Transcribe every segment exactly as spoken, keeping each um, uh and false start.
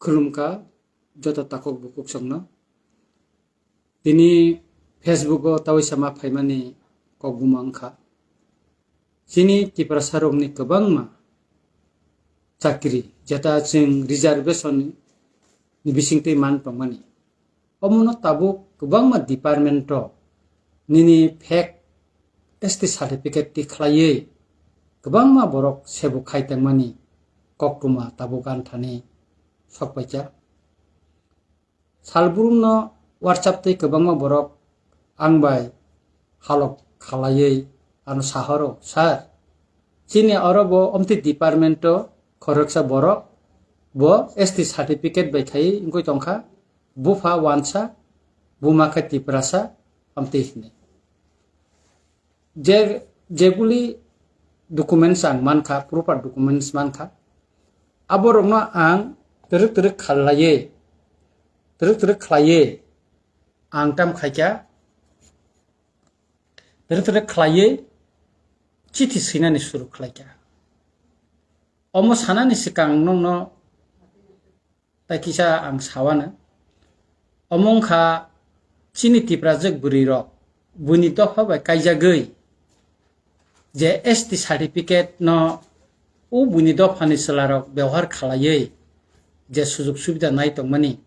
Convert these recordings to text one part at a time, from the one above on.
Khulumkha joto takhuk bukhuk songno. Tini Facebook o tawi sama phaimani kok buma wngkha. Chini Tiprasa rokni kwbangma chakri, jeta chwng reservation ni bisingtwi man tongmani. Omono tabuk kwbangma department o nini fake S T certificate ti khlaiwi kwbangma borok sebo khai tongmani koktwma tabuk anthani sokpaikha. Salbrumno WhatsApp tei kwbangma borok ang bai halok khalaiwi ano sahoro, "Sir, chini oro bo omtwi department o khoroksa borok bo S T certificate bai khai wngwi tongkha, bupha wansa, buma khe Tiprasa," omtwi hwnwi. Je, jeguli documents ang mankha, proper documents mankha, aborokno ang twrwk twrwk khalaiwi, twrwk twrwk khlaiwi ang tam khaikha, twrwk twrwk khlaiwi chithi swinani suru khlaikha. Omo sanani swkang nokno tai kisa ang sawano. Omo wngkha chini Tiprajwk bwrwirok buini dopha bai kaijagwi je S T certificate no o buini dophani chwlarok bebohar khalaiwi je sujug subida nai tongmani,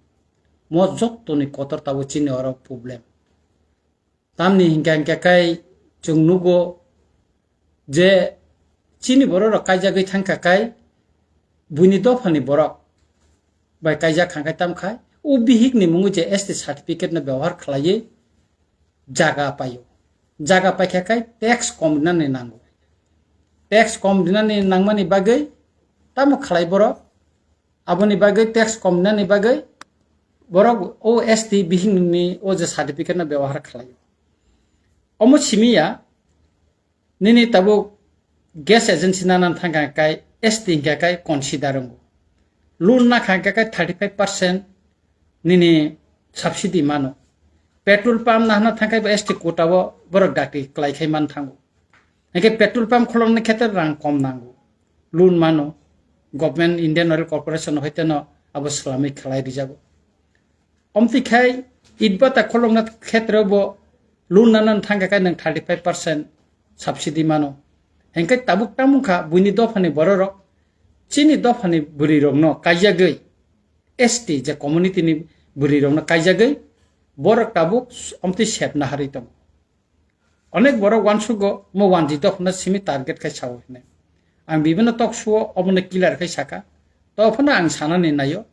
mo jottoni kotor tabuk chini oro problem. Tamni hinkha hinkha khe chwng nugo je chini bororok kaijagwi thangkha khe buini dophani borok bai kaijak kha khe tamkha o bihikni mungwi je S T certificate no bebohar khlaiwi jaga paio. Jaga paikha khe tax kom rinani nango. Tax kom rinani nangmani bagwi tamo khlai borok? Aboni bagwi tax kom nani bagwi borok o S T bihikni o je certificate no bebohar khlaio. Omo simi ya, nini tabuk gas agency nana thangkha kai S T hinkha kai consider wngo. Loan nakha hinkha kai thirty five percent nini subsidy mano. Petrol pump nahana thangkai bo S T quota o borok dakti klai khai man thango. Hinkhe petrol pump kholomni khetre rang kom nango. Loan mano. Government Indian Oil Corporation hoiteno abo swlamwi khlai rijago. Omtwi khai itbata kholomna khetre bo loan nana thangkha kai nwng thirty five percent subsidy mano. Hinkhe tabuk tamungkha buini dophani bororok chini dophani bwrwirokno kaijagwi S T je community ni bwrwirokno kaijagwi borok tabuk omtwi sep naharwi tongo. Onek borok uansugo mo wanjwi dophano simi target khai sao hinwi. Ang bibino talk show o omono clear khai saka. To phano ang sanani naio.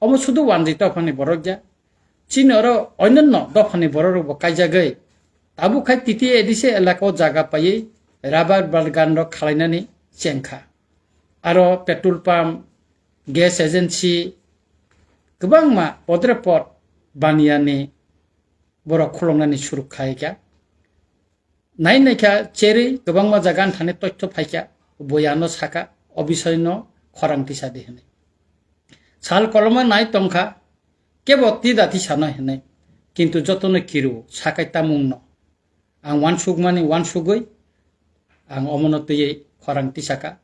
Omo sudu wanjwi dophani borok ya. Chini oro onyanno dophani borok rokbo kaijagwi. Tabuk khai T T A D C elaka o jaga paiwi rubber bagan rok khalainani chengkha. Aro petrol pump, gas agency, kwbangma podre pod baniyani borok khulumnani suruk khai kha. Nai naikha cherwi kwbangma jaga thani toitho phaikha, boyano saka, o bisoyno khorang tisa di hwnwi. Sal koloma nai tongkha, kebo tida tisano hwnwi, kintu jotono kiru sakai tamungno. Ang uansukmani uansugwi, ang omono twiwi khorang tisaka.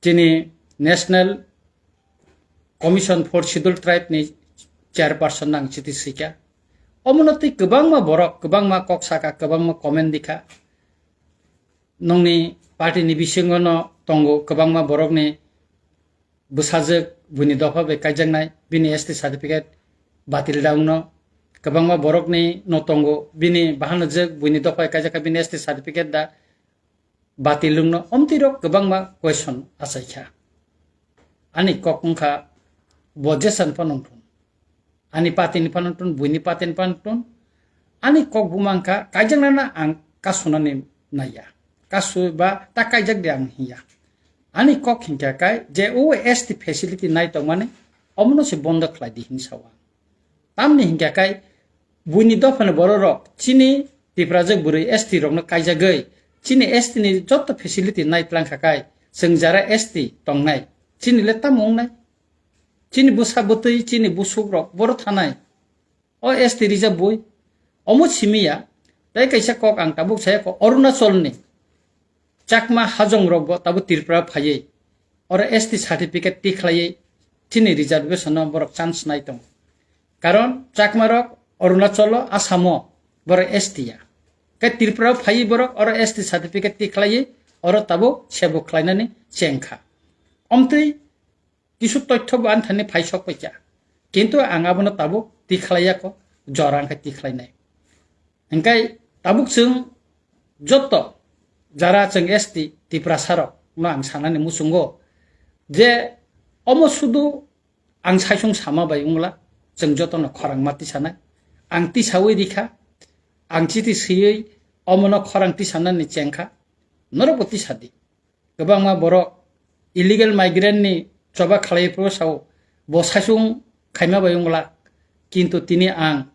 Chini National Commission for Scheduled Tribe ni chairperson no ang chiti swikha. Omono twi kwbangma borok, kwbangma kok saka, kwbangma comment dikha. Nongni party ni bisingo no tongo kwbangma borok ni bwsajwk buini dopha bai kaijaknai, bini S T certificate batil da wngno. Kwbangma borok ni no tongo bini bahanajwk buini dopha bai kaijakha, bini S T certificate da batil wngno, omtwi rok kwbangma question achaikha. Ani kok wngkha bo jesan phano wngthun. Ani patini phano wngthun, buini patini phano wngthun. Ani kok buma wngkha kaijaknana ang kasunani naiya. Kasu ba ta kaijak de ang hiya. Ani kok hinkha kai je o S T facility nai tongmani omono se bondo khlai di hinwi sao ang. Tamni hinkha kai buini dophani bororok chini Tiprajwk bwrwi S T rokno kaijagwi chini S T ni joto facility nai tlangkha kai chwng jara S T tongnai chini le tamo wngnai? Chini bwsa bwtwi, chini busukrok boro thanai. O S T rijak bui. Omo simi ya. Tai kaisa kok ang tabuk saya kho Arunachalni Chakma hajong rok bo tabuk Tripura phaiwi oro S T certificate ti khlaiwi chini reservation no borok chance nai tongo. Karon Chakma rok Arunachal o, Assam o borok S T ya. Khe Tripura o phaiwi borok oro S T certificate tikhlaiwi oro tabuk sebo khlainani chengkha. Omtwi kisu toithyo bo ani thani phai sok paikha. Kintu ang abono tabuk tikhlaiya kho, jora wngkhe tikhlainai. Hingkai tabuk chwng joto jara chwng S T Tiprasa rok no ang sanani muchungo je omo sudu ang saisung sama bai wngla chwng jotono khorang ma tisanai. Ang tisawi rikha, ang chiti swiwi omono khorang tisanani chengkha, norokbo tisadi. Kwbangma borok illegal migrant ni choba khlai phuru sao bo saisung khaima bai wngla, kintu tini ang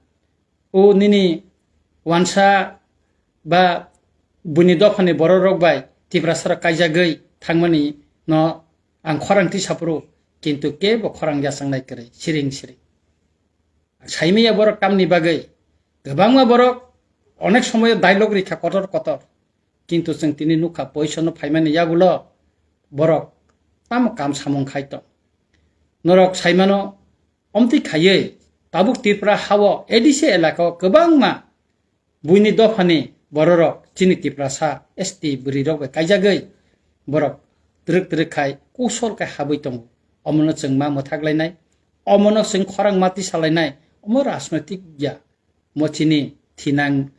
o nini wansa ba buini dophani borok rok bai Tiprasa rok kaijagwi thangmani no ang khorang tisa phuru, kintu kebo khorang yachang nai kwrwi siring siring. Saimaya borok tamni bagwi kwbangma borok onek somoyo dialogue rikha kotor kotor, kintu chwng tini nukha position no phaimani yagulo borok tamo kam samung khai tong. Norok saimano omtwi khaiwi tabuk Tripura hao A D C elaka o kwbangma buini dophani bororok chini Tiprasa S T bwrwirok bai kaijagwi borok twrwk twrwk khai kusol khai habwi tongo. Omono chwng ma mwthak lainai, omono chwng khorang ma tisa lainai, omo rajnoitik ya. Mo chini thinang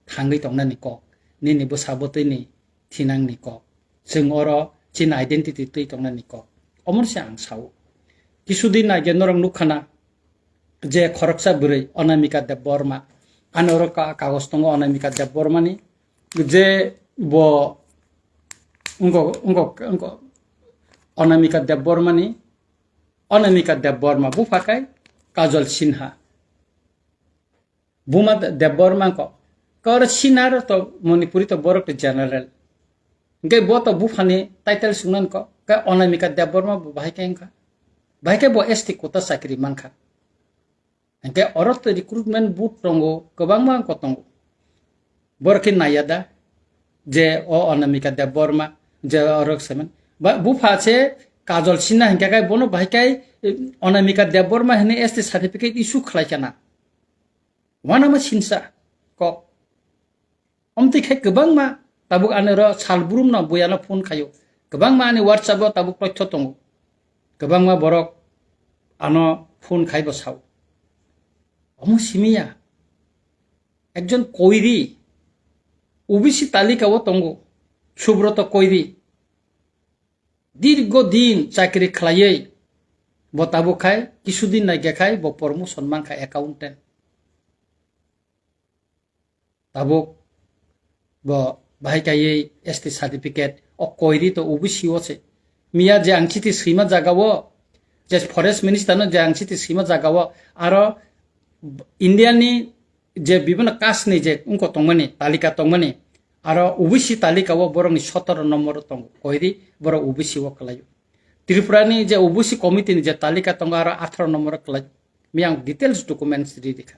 thangwi tongnani kok, nini bwsa bwtwini thinangni kok, chwng oro chini identity twi tongnani kok. Omono se ang sao. Kisudin aage norok nukha na, je khoroksa bwrwi Anamika Debbarma, ani oro ka-, kagoj tongo Anamika Debbarmani, je bo wngkok, wngkok, wngkok, Anamika Debbarmani, Anamika Debbarma bupha khe Kajol Sinha. Buma De-, Debbarma wngkok. Khe oro Sinha ro to Manipuri to borok to general. Hingke bo to buphani title sungnan kok. Khe Anamika Debbarma bo bahai khe wngkha. Bahai khe bo S T quota chakri mankha. Hingke oro to recruitment board tongo, kwbangma wngkok tongo. Borok khe naiya da, je o Anamika Debbarma, je oro semen. Ba, bupha se Kajol Sinha hingke kai bono bahai kai, eh, Anamika Debbarma hwnwi S T certificate issue khlai kana. Wanama sinsa kok. Omtwi khe kwbangma tabuk ani oro sal brumno buyano phone khaio. Kwbangma ani WhatsApp o tabuk toithyo tongo. Kwbangma borok ano phone khaibo sao. Omo simiya. Ekjon koiri O B C talika o tongo. Subroto Koiri. Dirgo din chakri khlaiwi bo tabuk khai, kisudin nai khe khai bo promotion mankha accountant. Tabuk bo bahai kaiwi S T certificate o koiri to O B C o se. Miya je ang chiti swima jaga o, je forest minister no je ang chiti swima jaga o, aro India ni je bibhinno caste ni je wngko tongmani, talika tongmani, aro O B C talika o borokni sotoro nombor tongo, koiri borok O B C o kwlaio. Tripura ni je O B C committee ni je talika tongo, aro atharo nombor kwlai. Miya ang details documents ri rikha.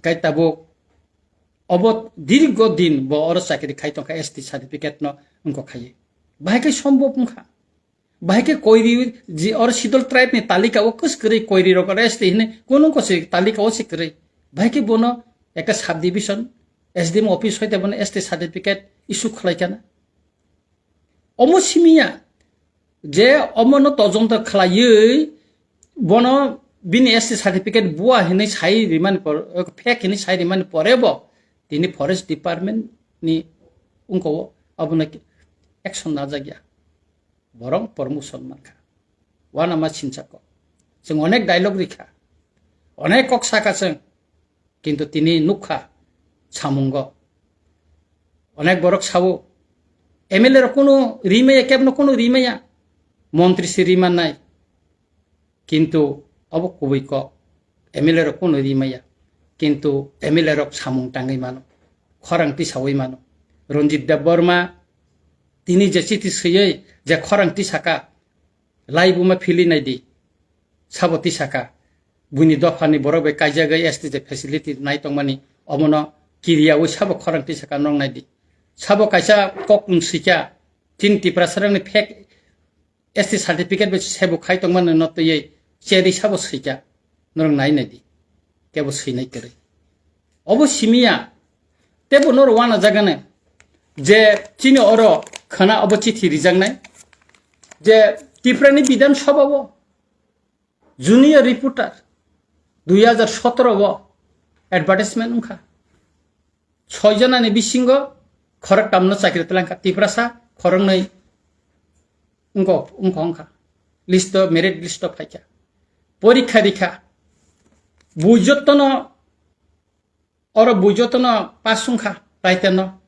Kai tabuk obo dirgo din bo oro chakri khai tongkha S T certificate no wngko khaiwi. Bahai khe sombhob wngkha. Bahai khe koiri ji oro schedule tribe ni talika o kwswk kwrwi koiri rok oro S T hinwi kunu ko se talika o se kwrwi. Bahai khe bono ekta subdivision S D M office hoite bono S T certificate issue khlai kana. Omo simiya je omono tojonto khlaiwi bono bini S T certificate bua hinwi sai rimani por, fake hinwi sai rimani pore bo tini forest department ni wngko abono action najak ya. Borok promotion mankha. Wanama sinchako. Chwng onek dialogue rikha. Onek kok saka chwng. Kintu tini nukha samungo. Onek borok sao, M L A rok kunu rimaya, kebno kunu rimaya. Montri se rimanai. Kintu obo kubui kok. M L A rok kunu rimaya. Kintu M L A rok samung tangwi mano. Khorang tisawi mano. Ranjit Debbarma tini je chiti swiwi je khorang tisaka, laibuma phili nai di. Sabo tisaka. Buini dophani borok bai kaijagwi S T je facility nai tongmani omono kiriyawi sabo khorang tisaka nong nai di. Sabo kaisa kok wng sika, chini Tiprasarokni fake S T certificate bai sebuk khai tongmani no twiwi cheri sabo swikha, norok nai nai di, kebo swinai kwrwi. Obo simiya, tebo norok wana jagani je chini oro khana obo chithi rijaknai je Tiprani Bidhan Sabha o junior reporter dui hajar sotoro o advertisement wngkha. Soi jonani bisingo khoroktamno chakri twlangkha, Tiprasa khoroknwi wngkha, wngkha, wngkha. List o, merit list o phaikha. Porikha rikha. Bui jottono, oro bui jottono pass wngkha, writer no.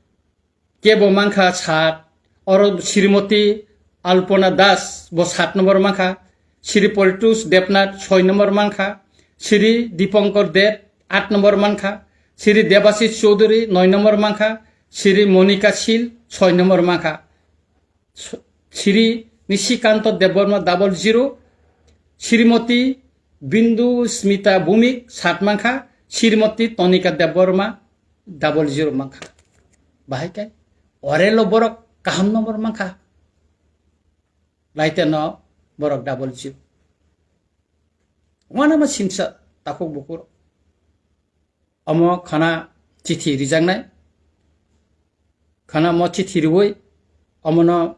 Kebo mankha sat, oro Srimoti Alpona Das bo sat nombor mankha, Sri Politus Debnath soi nombor mankha, Sri Dipankar Deb aat nombor mankha, Sri Debashis Choudhury noi nombor mankha, Sri Monika Sil soi nombor mankha, Sri Nishikanto Debbarma double zero, Srimoti Bindu Smita Bhumik sat mankha, Srimoti Tonika Debbarma double zero mankha. Bahai kai orelo borok kaham nombor mankha. Laite no borok double zero. Wana ma sinsa takhuk bukur. Omo khana chithi rijaknai. Khana mo chithi riwi omono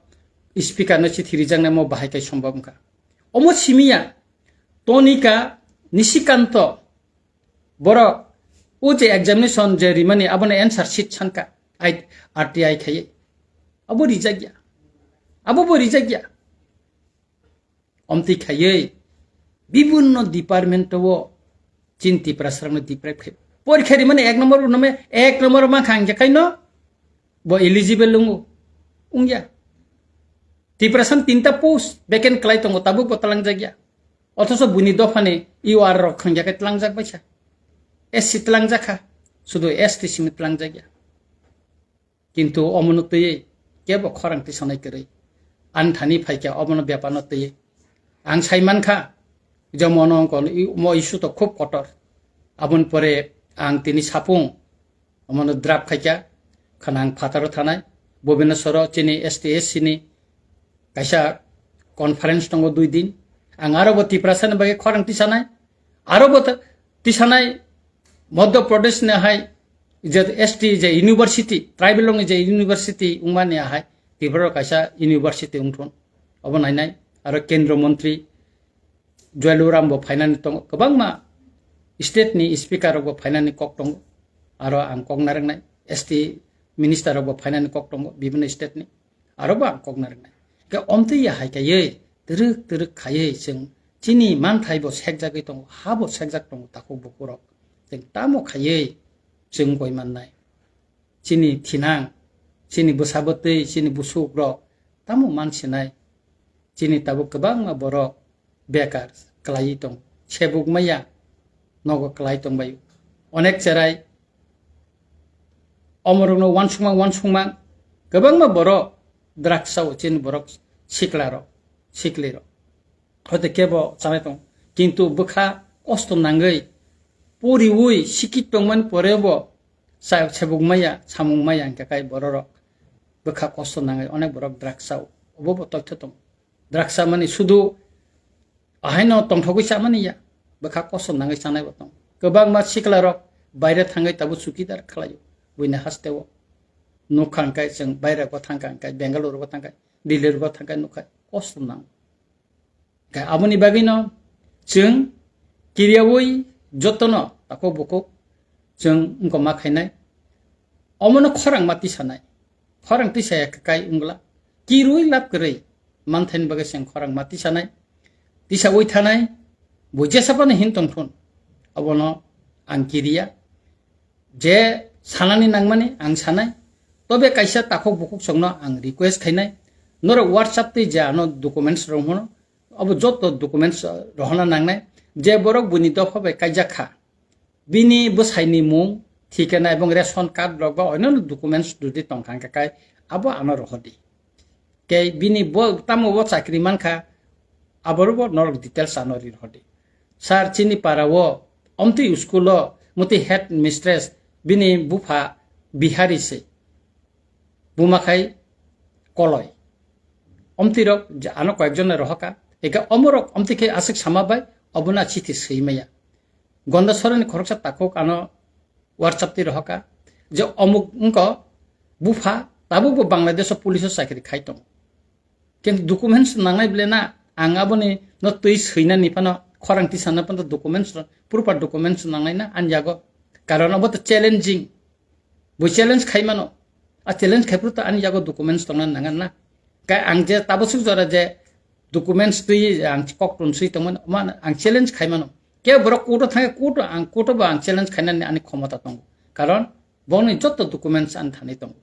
speaker no chithi rijaknai mo bahai kai sombab wngkha. Omo simiya Tonika Nishikanto borok o je examination je rimani abono answer sheet sanka I-, R T I khaiye. Abo rijakya. Abo bo rijakya. Omtwi khaiwi bibinno department o chin Tiprasarokno deprive khai. Porikha rimani ek number bo nome ek number mankha ang je kaino bo eligible wngo. Wngya. Tiprasani tinta post vacant kwlai tongo, tabuk bo twlangjakya. Othoso buini dophani U R rok khangya khe twlangjak baisa. S C twlangjakha, sudu S T simi twlangjakya. Kintu omono twiwi kebo khorang tisanai kwrwi. Ani thani phaikha omono bepano twiwi. Ang sai mankha, je mono ongkon i-, mo issue to khub kotor. Aboni pore ang tini sapung omono draft khaikha, khana ang phataro thanai, Bhubaneswaro chini S T S C ni kaisa conference tongo dui din. Ang aro bo Tiprasani bagwi khorang tisanai, aro bo ta-, tisanai Madhya Pradesh ni hai je S T je university, tribal rokni je university wngmani hai Tripura kaisa university wngthun. Obo nainai aro Kendra Mantri Jualuram bo phainani tongo, kwbangma state ni speaker rok bo phainani kok tongo, aro ang kok narwknai S T minister rok bo phainani kok tongo bibinno state ni, aro bo ang kok narwknai. Khe omtwi ya hai kaiwi twrwk twrwk khaiwi chwng chini manthai bo sekjagwi tongo, ha bo sekjak tongo takhuk bukurok. Chwng tamo khaiwi chwng koi mannai? Chini thinang, chini bwsa bwtwi, chini busuk rok tamo mansinai? Chini tabuk kwbangma borok bekar kwlaiwi tong, sebuk maya nogo kwlai tongbai. Onek cherai omorokno wansukmang wansukmang kwbangma borok drugs sao, chini borok sikla rok, sikli rok. Hoite kebo chanai tong, kintu bwkha kosto nangwi poriwi sikit tongmani pore bo sa-, sebuk maya, samung maya hingka kai bororok bwkha kosto nangwi onek borok drugs sao. Obo bo totho tong. Drugs samani sudu ahaino tongthogwi chamani ya, bwkha kosom nangwi chanai bo tong. Kwbangma sikla rok baire thangwi tabuk chukidar khlaio, buini hasteo. Nukha hwnkhe chwng baire bo thangkha hwnkhe, Bangalore bo thangkha, Delhi bo thangkha, nukha kosom nang. Khe aboni bagwino chwng kiriyawi jotono takhuk bukhuk chwng wngkoma khainai. Omono khorang ma tisanai. Khorang tisaya kwkai wngla. Kirui lab kwrwi manthaini bagwi chwng khorang ma tisanai. Tisawi thanai, bo jesa phano hin tongthun. Abono ang kiriya. Je sanani nangmani ang sanai. Tobe kaisa takhuk bukhuk songno ang request khainai. Norok WhatsApp twi je ano documents rok hwno, abo joto documents rohorna nangnai. Je borok buini dopha bai kaijak kha, bini bwsaini mung, thikana ebong ration card rok ba onno documents jodi tongkha hwnkhe kai abo ano rohordi. Kei bini bo tamo bo chakri mankha, aboro bo norok details ano ri rohordi. Sir, chini para o omtwi school o motwi head mistress bini bupha Bihari se, buma khai Koloi. Omtwi rok je ano koyekjon rohoka, eka omorok omtwi khe aswk sama bai obono chithi swi maya. Gonda sorani khoroksa takhuk ano WhatsApp twi rohoka je omuk wngko bupha tabukbo Bangladesh o police o chakri khai tongo. Kintu documents nangnai bole na, ang aboni no twi swinani phano, khorang tisana phano documents, proper documents nangnai na ani yago. Karon obo to challenging. Bo challenge khai mano. A challenge khai phuru to ani yago documents tongna nangan na. Kai ang je tabosuk jora je documents twi ang kok tun swi tongmani, ma ang challenge khai mano. Ke borok court o thangwi court o ang, court o bo ang challenge khainani ani khomota tongo. Karon boni jotto documents ani thani tongo.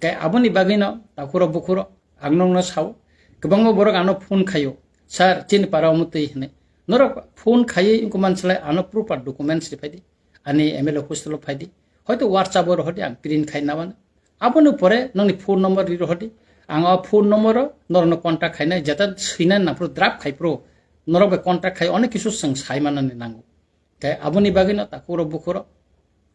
Kai aboni bagwino takhurok bukhurok ang nokno sao, kwbangma borok ano phone khaio, "Sir, chini para omo twi," hinwi. Norok phone khaiwi wngkha mansalai ano proper documents ri phaidi, ani M L A office lo phaidi, hoito WhatsApp o rohordi, ang print khai nabana. Aboni pore nokni phone number ri rohordi, ang o phone number o norokno contact khainai, jeta swinani nangphuru draft khai phuru norok bai contact khai onek kisu chwng sai manani nango. Tei aboni bagwino takhurok bukhurok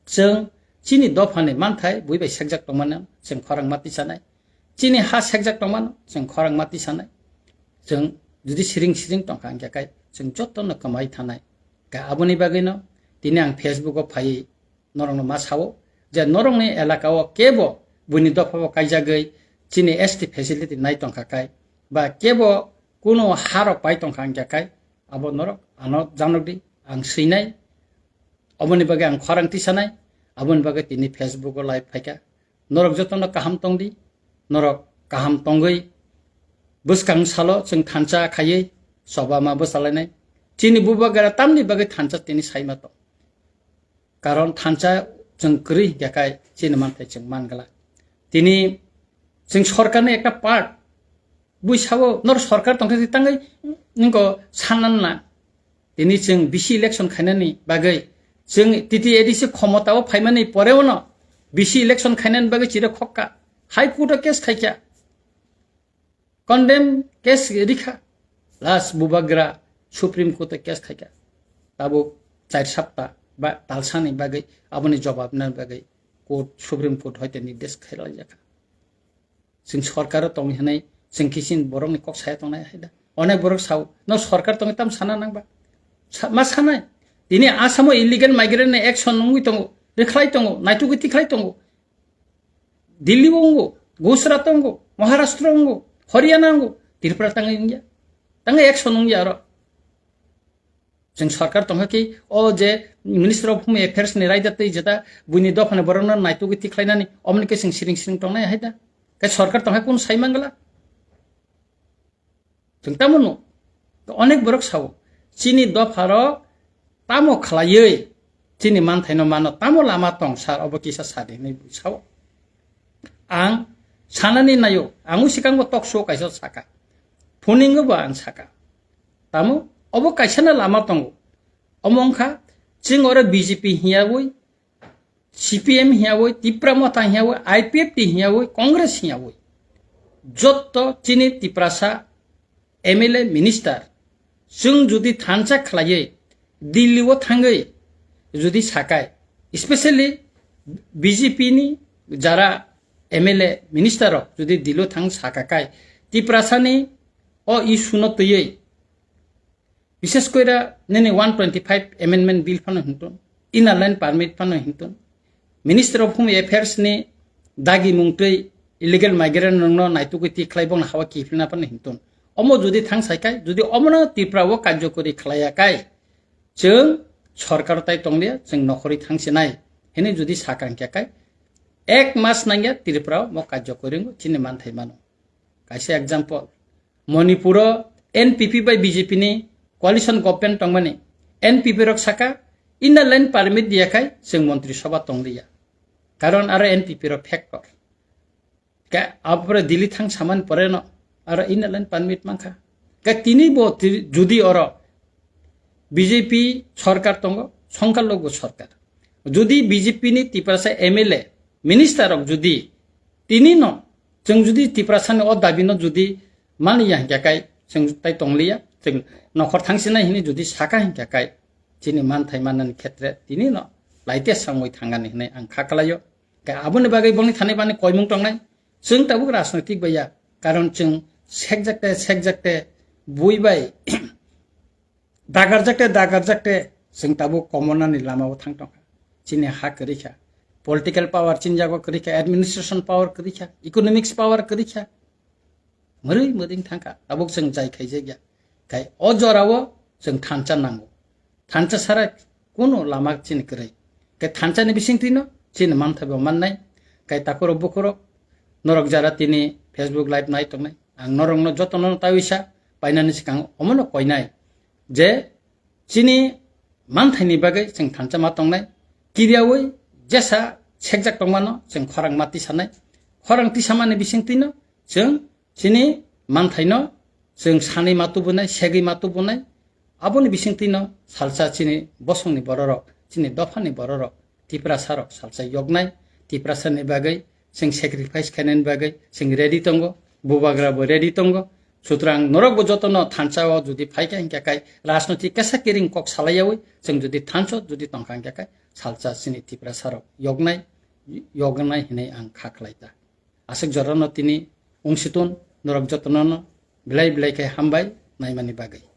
chwng chini dophani manthai bui bai sekjak tongmano chwng khorang ma tisanai. Chini ha sekjak tongmano chwng khorang ma tisanai. Chwng jodi siring siring tongkha hwnkhe kai chwng jotono kwmai thanai. Kai aboni bagwino tini ang Facebook o phaiwi norokno ma sao je norokni elaka o kebo buini dopha o kaijagwi chini S T facility nai tongkha kai ba kebo kuno harok pai tongkha hwnkhe kai abo norok ano janokdi, ang swinai, oboni bagwi ang khorang tisanai, aboni bagwi tini Facebook o live phaikha. Norok jotono kaham tongdi, norok kaham tongwi bwskang salo chwng thansa khaiwi choba ma bwsalainai. Chini bubagra tamni bagwi thansa tini saima tong. Karon thansa chwng kwrwi hwnkhe kai chini manthai chwng mangla. Tini chwng sorkarni ekta part bui sao nor sorkar tongkhe tangwi ningko sanna na. Tini chwng bisi election khainani bagwi chwng T T A D C khomotao phaimani poreo no bisi election khainani bagwi chire khokka. High Court o case khaikha. Condemn case rikha. Last bubagra Supreme Court o case khaikha. Tabuk char sapta ba talsani bagwi aboni jobab na bagwi court, Supreme Court hoite nirdesh khailaijakha. Chwng sorkaro tongwi hwnwi chwng kisin borokni kok saya tongnai hai da. Onek borok sao, "No sorkar tongwi tam sana nangba?" Sa-, ma sanai? Tini Asamo illegal migrant ni action wngwi tongo, rikhlai tongo, naitugwi tikhlai tongo. Delhi o wngo, Gujarat o wngo, Maharashtra o wngo, Haryana o wngo, Tripura tangwi wngya. Tangwi action wngya aro. Chwng sorkar tongkha ki o je Minister of Home Affairs ni raida tei jeta buini dophani borokno naitugwi tikhlainani omoni khe chwng siring siring tongnai hai da. Khe sorkar tongkha kunu sai mangla? Chwng tamo no onek borok sao, chini dopharok tamo khlaiwi chini manthaino mano, tamo lama tong sir, obo kisa sadi hinwi sao. Ang sanani naio, ang o swkangbo talk show kaisa saka, phoningo bo ang saka. Tamo obo kaisano lama tongo. Omo wngkha chwng oro B J P hiyawi, C P M hiyawi, Tipra Motha hiyawi, I P F T hiyawi, Congress hiyawi. Jotto chini Tiprasa M L A minister chwng jodi thansa khlaiwi Delhi o thangwi jodi sakai, especially B J P ni jara M L A minister rok jodi Delhi o thang sakakai, Tiprasa ni o issue no twiwi, bishes koira nini one twenty five amendment bill phano hintun, inner line permit phano hintun, Minister of Home Affairs ni dagi mung twi illegal migrant rokno naitugwi tikhlai bongni hawa kiphilna phano hintun. Omo jodi thang saikai, jodi omono Tripura o karjokori khlaiya kai, chwng sorkar tai tonglia, chwng nokhorwi thangsinai hinwi jodi sakang khe kai, ek mas nangya Tripura o mo karjokori wngo chini manthai mano. Kaisa example, Manipur o N P P bai B J P ni coalition government tongmani, N P P rok saka inner line permit diya khai chwng montri sabha tongliya. Karon aro N P P rok factor. Ka abore Delhi thang samani pore no aro inner line permit mankha. Ka tini bo ti-, judi oro B J P sorkar tongo, songkar logo sorkar. Judi B J P ni Tiprasa M L A, minister rok judi tini no, chwng judi Tiprasa ni o dabi no judi mani ya hingka kai, chwng tai tongliya, chwng nokhor thangsinai hini judi saka hingka kai, chini manthai mannani khetre tini no laite sangwi thangani hinwi ang kha kwlaio. Ka aboni bagwi bongni thani bani koimung tongnai. Chwng tabuk rajnoitik bai ya, karon chwng sekjakte sekjakte bui bai dagarjakte dagarjakte chwng tabuk komonani lamao thang tongkha. Chini ha kwrwi kha, political power chini jago kwrwi kha, administration power kwrwi kha, economics power kwrwi kha, mwrwi mwrwi thangkha. Tabuk chwng jai khaijakya. Khai o jorao chwng thansa nango. Thansa sara kuno lama chini kwrwi. Khai thansani bisingtwino chini manthaibo mannai. Khai takhurok bukhurok norok jara tini Facebook live nai tongnai, ang norokno jotono tawisa painani swkang omono koinai je chini manthaini bagwi chwng thansa ma tongnai. Kiriyawi jesa sekjak tongmano chwng khorang ma tisanai. Khorang tisamani bisingtwino chwng chini manthaino chwng sanwi ma tubunai, segwi ma tubunai. Aboni bisingtwino salsa chini bosongni bororok, chini dophani bororok, Tiprasarok salsa yoknai. Tiprasani bagwi chwng sacrifice khainani bagwi chwng ready tongo, bubagra bo ready tongo. Sutrang norok bo jotono thansa o jodi phaikha hinkhe kai rajnoitik kesa kiring kok salaiyawi chwng jodi thansa o jodi tongkha hinkhe kai salsa chini Tiprasarok yoknai, yoknai hinwi ang kha khlai ta. Aswk jorano tini wngsitun norok jotono no belai belai khe hambai naimani bagwi.